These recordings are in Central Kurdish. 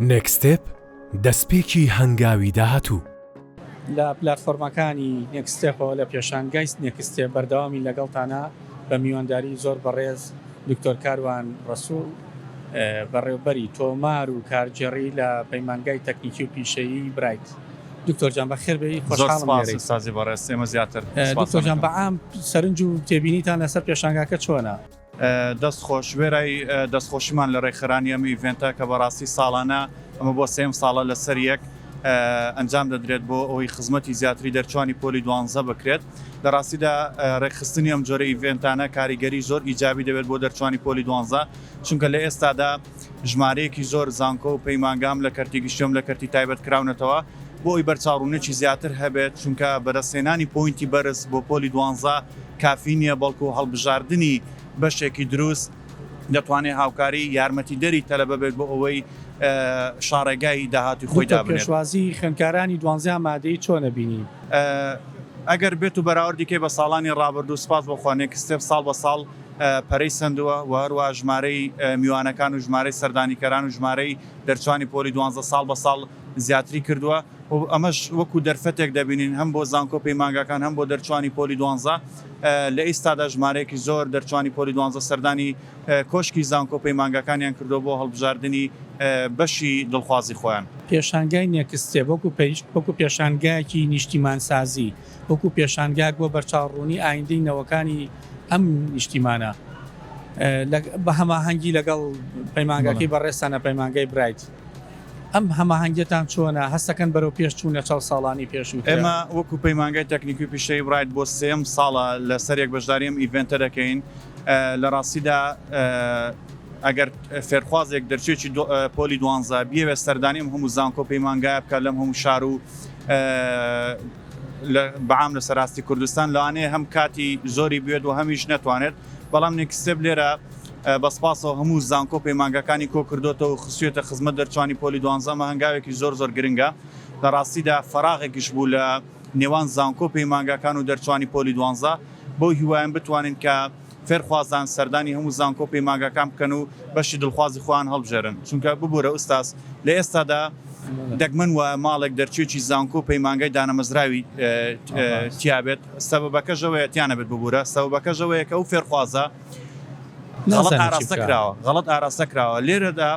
نێکستێپ، دەستپێکی هەنگاوی داهاتوو. لە پلاتفۆرمەکانی نێکستێپەوە لە پێشانگای نێکستێپ بەردەوامین لەگەڵتانا بە میوانداری زۆر بەڕێز دکتۆر کاروان ڕەسوڵ بەڕێوبەری تۆمار و کارگێڕی لە پەیمانگای تەکنیکی و پیشەیی برایت. دکتۆر جان بەخێر بێی زۆر خۆشحاڵم سپاس لێرەی. ئوستازی بەڕێز ئێمە زیاتر سپاستان دکتۆر جان ئەکەم. بە عام سەرنج و تێبینیتان لەسەر پێشانگاکە چۆنە؟ دەست خۆش، وێرای دەستخۆشیمان لە رێکخەرانی ئەم event ە کە بەڕاستی ساڵانە ئەمە بۆ سێیەم ساڵە لەسەر یەک ئەنجام دەدرێت بۆ ئەوەی خزمەتی زیاتری دەرچوانی پۆلی دوانزە بکرێت. لە ڕاستیدا رێکخستنی ئەم جۆرە event انە کاریگەری زۆر ئیجابی دەبێت بۆ دەرچوانی پۆلی دوانزە چونکە لە ئێستادا ژمارەیەکی زۆر زانکۆ و پەیمانگا هەم لە کەرتی گشتی هەم لە کەرتی تایبەت کراونەتەوە بۆ ئەوی بەرچاوڕوونیەکی زیاتر هەبێت چونکە بەدەستهێنانی point ی بەرز بۆ پۆلی دوانزە کافی نییە بەڵکو هەڵبژاردنی بەشێکی دروست دەتوانێت هاوکاری یارمەتیدەری تەلەبە بێت بۆ ئەوەی شاڕێگای داهاتووی خۆی دکتۆر دابنێت. پێشوازی خوێندکارانی دوانزەی ئامادەیی چۆنە بینی؟ ئەگەر بێت و بەراوردی کەی بە ساڵانی ڕابردوو سوپاس بۆ خوا نێکستێپ ساڵ بە ساڵ پەرەی سەندووە و هەروەها ژمارەی میوانەکان و ژمارەی سەردانیکەران و ژمارەی دەرچوانی پۆلی دوانزە ساڵ بە ساڵ زیاتری کردووە و ئەمەش وەکو دەرفەتێک دەبینین هەم بۆ زانکۆ پەیمانگاکان هەم بۆ دەرچوانی پۆلی دوانزە لە ئیستادا ژمارەیەکی زۆر دەرچوانی پۆلی دوانزە سەردانی کۆشکی زانکۆ پەیمانگاکانیان کردووە بۆ هەڵبژاردنی بەشی دڵخوازی خۆیان. پێشانگای نێکستێپ وەکو وەکو پێشانگایەکی نیشتیمانسازی، وەکو پێشانگایەک بۆ بەرچاوڕوونی ئایندەی نەوەکانی ئەم نیشتیمانە بە هەماهەنگی لەگەڵ پەیمانگاکەی بەڕێزتان لە پەیمانگای برایت ئەم هەماهەنگیەتان چۆنە هەستەکەن بەرەو پێش چوون لە چاو ساڵانی پێشووتر؟ ئێمە وەکو پەیمانگای تەکنیکی و پیشەیی برایت بۆ سێیەم ساڵە لەسەریەک بەشداری ئەم event ە دەکەین لە ڕاستیدا ئەگەر فێرخوازێک دەرچوویەکی پۆلی دوانزە بیەوێت سەردانی ئەم هەموو زانکۆ پەیمانگایە بکات لەم هەموو شار و بەعام لە سەراستی کوردستان لەوانەیە هەم کاتی زۆری بوێت و هەمیش نەتوانێت بەڵام نێکستێپ لێرە بە سپاسەوە هەموو زانکۆ پەیمانگاکانی کۆ کردوێتەوە و خستوێتە خزمەت دەرچوانی پۆلی دوانزە ئەمە هەنگاوێکی زۆر زۆر گرنگە لە ڕاستیدا فەراغێکیش بوو لە نێوان زانکۆ پەیمانگاکان و دەرچوانی پۆلی دوانزە بەو هیوایەم بتوانین کە فێرخوازان سەردانی هەموو زانکۆ و پەیمانگاکان بکەن و بەشی دڵخوازی خۆیان هەڵبژێرن چونکە ببورە ئوستاز لە ئێستادا دەگمەن وایە ماڵێک دەرچوویەکی زانکۆ و پەیمانگای دانەمەزراوی تیابێت سەبەبەکەش ئەوەیە تیانەبێت ببورە سەبەبەکەش ئەوەیە کە ئەو فێرخوازە غەڵەت نازانێت چی ئاراستە بکا. کراوە غەڵەت ئاراستە کراوە لێرەدا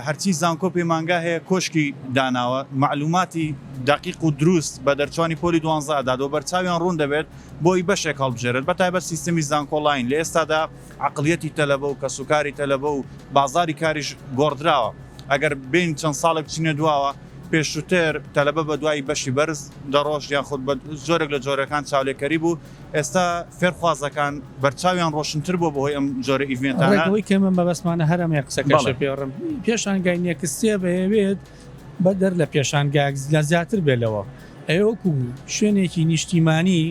هەرچی زانکۆ پەیمانگا هەیە کۆشکی داناوە مەعلوماتی دەقیق و دروست بە دەرچوانی پۆلی دوانزە ئەدات و بەرچاویان ڕوون دەبێت بۆی بەشێک هەڵبژێرێت بەتایبەت سیستمی زانکۆلاین لە ئێستادا عەقڵیەتی تەلەبە و کەسوکاری تەلەبە و بازاری کاریش گۆڕدراوە ئەگەر بێین چەند ساڵێک بچینە دواوە پێشووتر تەلەبە بە دوای بەشی بەرز دەڕۆشت یاخود بە جۆرێک لە جۆرەکان چاولێکەری بوو ئێستا فێرخوازەکان بەرچاویان ڕۆشنتر بووە بەهۆی ئەم جۆرە event انە. ڕێک ئەوەی کە من مەبەستمانە هەر ئەمەیە قسەکەشت بەڵێ. پێ بڕم پێشانگای نێکستێپ ئەیەوێت بەدەر لە پێشانگایەک لە زیاتر بێت لەوە ئەوێ وەکو شوێنێکی نیشتیمانی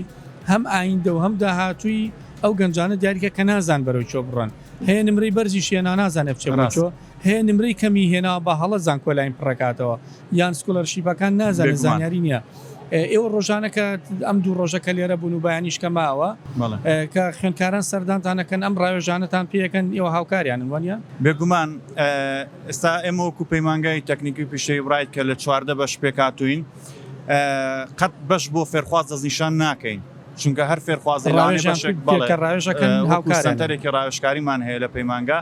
هەم ئایندە و هەم داهاتووی ئەو گەنجانە دیاریکە کە نازان بەرەو کوێ بڕۆن هەیە نمرەی بەرزیش هێنا نازانێت بچێ بۆ ڕاست. کوێ هەیە نمرەی کەمی هێناوە بە هەڵە زانکۆلاین پڕەکاتەوە یان scholarship ەکان نازانێت بێگومان. زانیاری نییە ئێوە ڕۆژانە کە ئەم دوو ڕۆژە کە لێرە بوون و بەیانیش کە ماوە بەڵێ. کە خوێندکاران سەردانتان ئەکەن ئەم ڕاوێژانەتان پێ ئەکەن ئێوە هاوکاریانن وانییە؟ بێگومان ئێستا ئێمە وەکو پەیمانگای تەکنیکی و پیشەیی برایت کە لە 14 بەش پێکهاتووین قەت بەش بۆ فێرخواز دەستنیشان ناکەین چونکە هەر فێرخوازی لەوانەیە ڕاوێژیان بەشێک پێ بەڵێ کە ڕاوێژەکەن وەکو هاوکاریانن. سەنتەرێکی ڕاوێژکاریمان هەیە لە پەیمانگا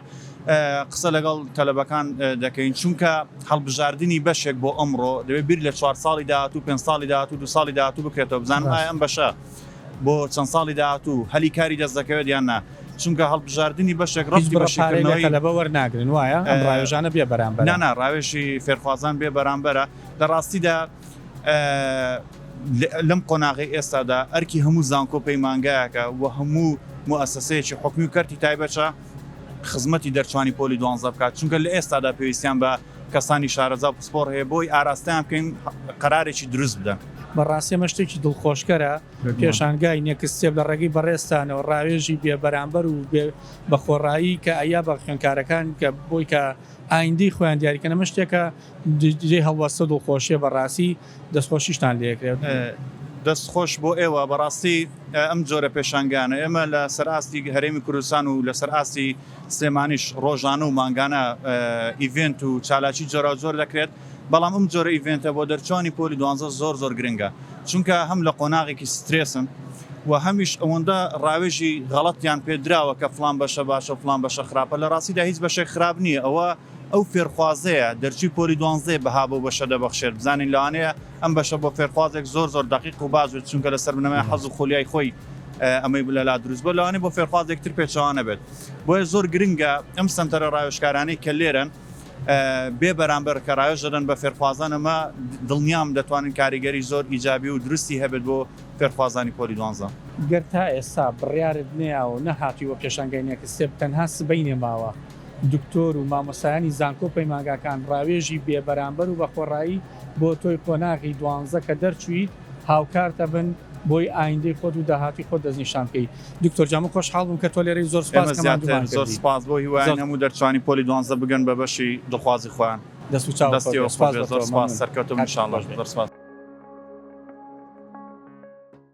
قسە لەگەڵ تەلەبەکان دەکەین چونکە هەڵبژاردنی بەشێک بۆ ئەمڕۆ دەبێت بیر لە چوار ساڵی داهاتوو پێنج ساڵی داهاتوو دو ساڵی داهاتوو بکرێتەوە بزانم ئایا ڕاست. ئەم بەشە بۆ چەند ساڵی داهاتوو هەلی کاری دەست دەکەوێت یان نا چونکە هەڵبژاردنی بەشێک هیچ ڕەبتی بە بڕە پارەی لە شیکردنەوەی تەلەبە وەرناگرن وایە؟ ئەم ڕاوێژانە بێ بەرامبەرە. نا نا ڕاوێژی فێرخوازان بێ بەرامبەرە لە ڕاستیدا لەم قۆناغەی ئێستادا ئەرکی هەموو زانکۆ پەیمانگایەکە و هەموو موئەسەسەیەکی حکومی و کەرتی تایبەتە خزمەتی دەرچوانی پۆلی دوانزە بکات چونکە لە ئێستادا پێویستیان بە کەسانی شارەزا و پسپۆڕ هەیە بۆی ئاراستەیان بکەین قەرارێکی دروست بدەن. بەڕاستی ئەمە شتێکی دڵخۆشکەرە پێشانگای نێکست ستێپ لە ڕێگەی بەڕێزتانەوە ڕاوێژی بێ بەرامبەر و بێ بە خۆڕایی کە ئەیا بە خوێندکارەکان کە بۆی کە ئایندەی خۆیان دیاریکەن ئەمە شتێکە جێی هەڵوەستە و دڵخۆشیە بەڕاستی دەستخۆشیشتان لێکرێت. دەست خۆش بۆ ئێوە بەڕاستی ئەم جۆرە پێشانگانە ئێمە لە سەر ئاستی هەرێمی کوردستان و لەسەر ئاستی سلێمانیش ڕۆژانە و مانگانە ئیڤێنت و چالاکی جۆراوجۆر دەکرێت بەڵام ئەم جۆرە ئیڤێنتە بۆ دەرچوانی پۆلی دوانزە زۆر زۆر گرنگە چونکە هەم لە قۆناغێکی سترێسن و هەمیش ئەوەندە ڕاوێژی غەڵەتیان پێ دراوە کە فڵان بەشە باشە و فڵان بەشە خراپە لە ڕاستیدا هیچ بەشێک خراپ نییە ئەوە ئەو فێرخوازەیە دەرچووی پۆلی دوانزەیە بەها بەو بەشە دەبەخشێت بزانین لەوانەیە ئەم بەشە بۆ فێرخوازێک زۆر زۆر دەقیق و باش بێت چونکە لەسەر بنەمای حەز و خولیای خۆی ئەمەی لەلا دروست بووە لەوانەیە بۆ فێرخوازێک تر پێچەوانە بێت بۆیە زۆر گرنگە ئەم سەنتەرە ڕاوێژکارانەی کە لێرەن بێ بەرامبەر کە ڕاوێژ دەدەن بە فێرخوازان ئەمە دڵنیام دەتوانن کاریگەری زۆر ئیجابی و دروستی هەبێت بۆ فێرخوازانی پۆلی دوانزە. گەر تا ئێستا بڕیارت نەیاوە و نەهاتووی بۆ پێشانگای نێکست ستێپ تەنها سبەینێ ماوە دکتۆر و مامۆستایانی زانکۆ و پەیمانگاکان ڕاوێژی بێ بەرامبەر و بە خۆڕایی بۆ تۆی قۆناغی دوانزە کە دەرچوویت هاوکارتەبن بۆی ئایندەی خۆت و داهاتووی خۆت دەستنیشان بکەی دکتۆر جان من خۆشحاڵ بووم کە تۆ لێرەی زۆر سوپاس ئێمە کە ماندوومان زیاتر زۆر کردی سوپاس بۆ هیوایان زۆر هەموو دەرچوانی پۆلی دوانزە بگەن بە بەشی دڵخوازی خۆیان دەست و چاوت دەستی خۆش بێ ئێوە خۆش سوپاس بێت بۆ زۆر تۆ سوپاس مەمنون سەرکەوتوو بن کاتت ان شاءاللە خۆش بێ. زۆر سوپاس.